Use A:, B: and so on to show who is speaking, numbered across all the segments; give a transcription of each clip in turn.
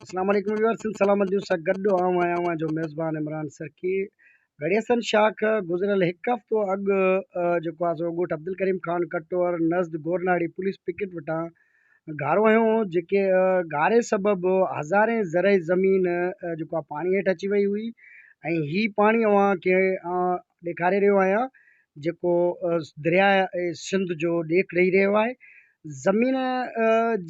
A: اسلام عليڪم ويورز سنڌ سلامت نيوز سان گڏ آئون آهيان اوهان جو ميزبان عمران سرڪي گڙيسن شاخ گذريل هڪ هفتو اڳ جيڪو آهي سو ڳوٺ عبدالڪريم خان ڪٽوهر نزد گورناڙي پوليس پڪيٽ وٽان گهارو هنيو هو جيڪي گهاري سبب هزارين زرعي زمين جيڪو آهي پاڻي هيٺ اچي وئي هئي ۽ هي پاڻي اوهان کي ڏيکاري رهيو آهيان جيڪو درياء سنڌ جو ڏيک ڏئي رهيو آهي. زمين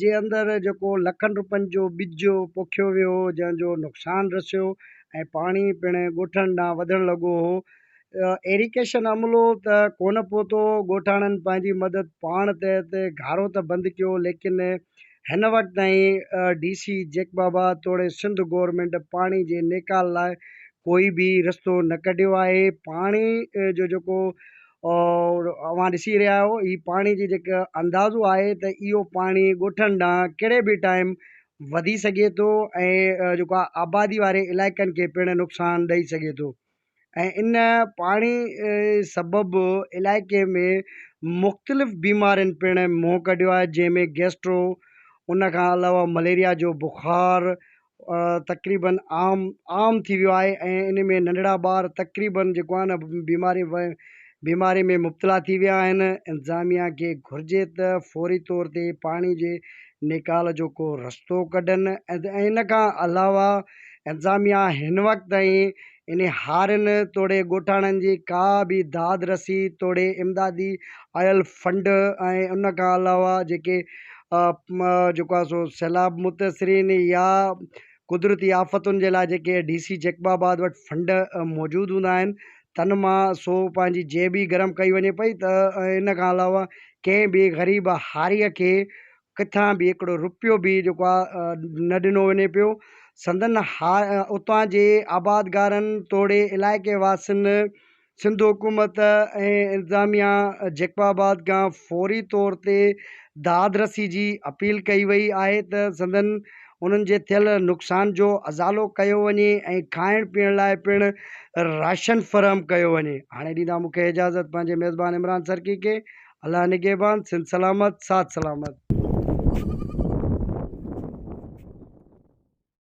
A: جي اندر جيڪو لکن روپين جو ٻج پوکيو ويو هو جنهن جو نقصان رسيو ۽ پاڻي پڻ ڳوٺن ڏانهن وڌڻ لڳو هو. ايريگيشن عملو ته ڪونه پهتو ڳوٺاڻن پنهنجي مدد پاڻ تحت گهارو ته بند ڪيو ليڪن هن وقت تائين ڊي سي جيڪب آباد توڙي سنڌ گورنمينٽ پاڻي جي نيڪال لاء ڪوئي به رستو نه ڪڍيو آهي پاڻي جو جيڪو اوهان ڏسي رهيا آهيو هي پاڻي جي جيڪا اندازو آهي ته اهو پاڻي ڳوٺن ڏانهن ڪهڙي به ٽائيم وڌي سگهي ٿو ۽ جيڪو آهي آبادي واري علائقن کي پڻ نقصان ڏئي سگهي ٿو ۽ ان پاڻي سبب علائقي ۾ مختلف بيمارين پڻ منهن ڪڍيو آهي جنهن ۾ گيسٽرو ان کان علاوه مليريا جو بخار تقريبن عام عام ٿي ويو آهي ۽ ان ۾ ننڍڙا ٻار تقريبن جيڪو آهي نه بيماري بيماري ۾ مبتلا ٿي ويا آهن انتظاميا کي گهرجي ته فوري طور تي پاڻي جي نيڪال جو ڪو رستو ڪڍن ۽ ان کان علاوه انتظاميا هن وقت تائين انهي هارين توڙي ڳوٺاڻن جي ڪا به داد رسي توڙي امدادي آيل فنڊ ۽ ان کان علاوه جيڪي جيڪو آهي سو سيلاب متاثرين يا قدرتي آفتن جي لاء جيڪي ڊي سي جيڪب آباد وٽ فنڊ موجود هوندا آهن تن مان سو پنهنجي جيب ئي گرم ڪئي وڃي پئي ته ان کان علاوه ڪنهن به غريب هاريء کي ڪٿان به هڪڙو روپيو به جيڪو آ نه ڏنو وڃي پيو سندن اتان جي آبادگارن توڙي علائقي واسين سنڌ حڪومت ۽ انتظاميا جيڪب آباد کان فوري طور تي داد رسي جي اپيل ڪئي وئي آهي ته سندن انهن جي ٿيل نقصان جو ازالو ڪيو وڃي ۽ کائڻ پيئڻ لاء پڻ راشن فراهم ڪيو وڃي هاڻي ڏيندا مون کي اجازت پنهنجي ميزبان عمران سرڪي کي الله نگهبان سنڌ سلامت ساٿ سلامت.